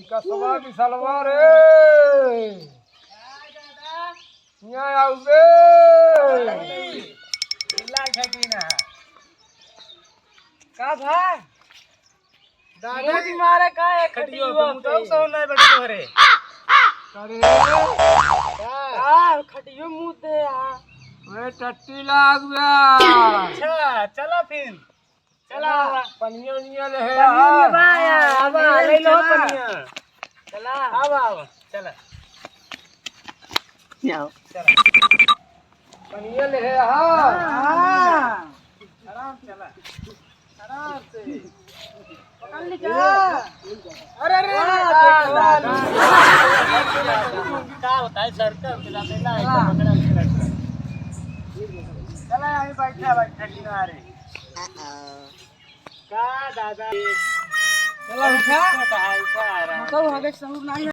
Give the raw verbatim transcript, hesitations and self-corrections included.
कसवा की सलवा रे। यहाँ आउ बे। चिल्ला के की ना। का भाई? दादा मूत मारे का है खटियो खटियो पे, मूत पे? आउ सौ नहीं बैठे तोहरे। अरे। का? का खटियो मूत दे यार। वे टट्टी लाग गया। अच्छा, चला फिर। चला। पनिया उनिया ले पनिया आ। ले बा यार, अब ले लो चला। पनिया। चला। अब, अब, चला। चला। पनिया ले आ। हाँ। आराम चला। आराम से। पकड़ ली क्या? अरे, अरे, अरे, वाह, वाह, वाह। का बताए, सर, का बताए, ना, एकदम पकड़ा, पकड़ा, पकड़ा। चला, यहीं बैठा, बैठा, किनारे। का दादा? चला, उठा। उठा, उठा, आराम बताओ, से। आगे सहूर नहीं है।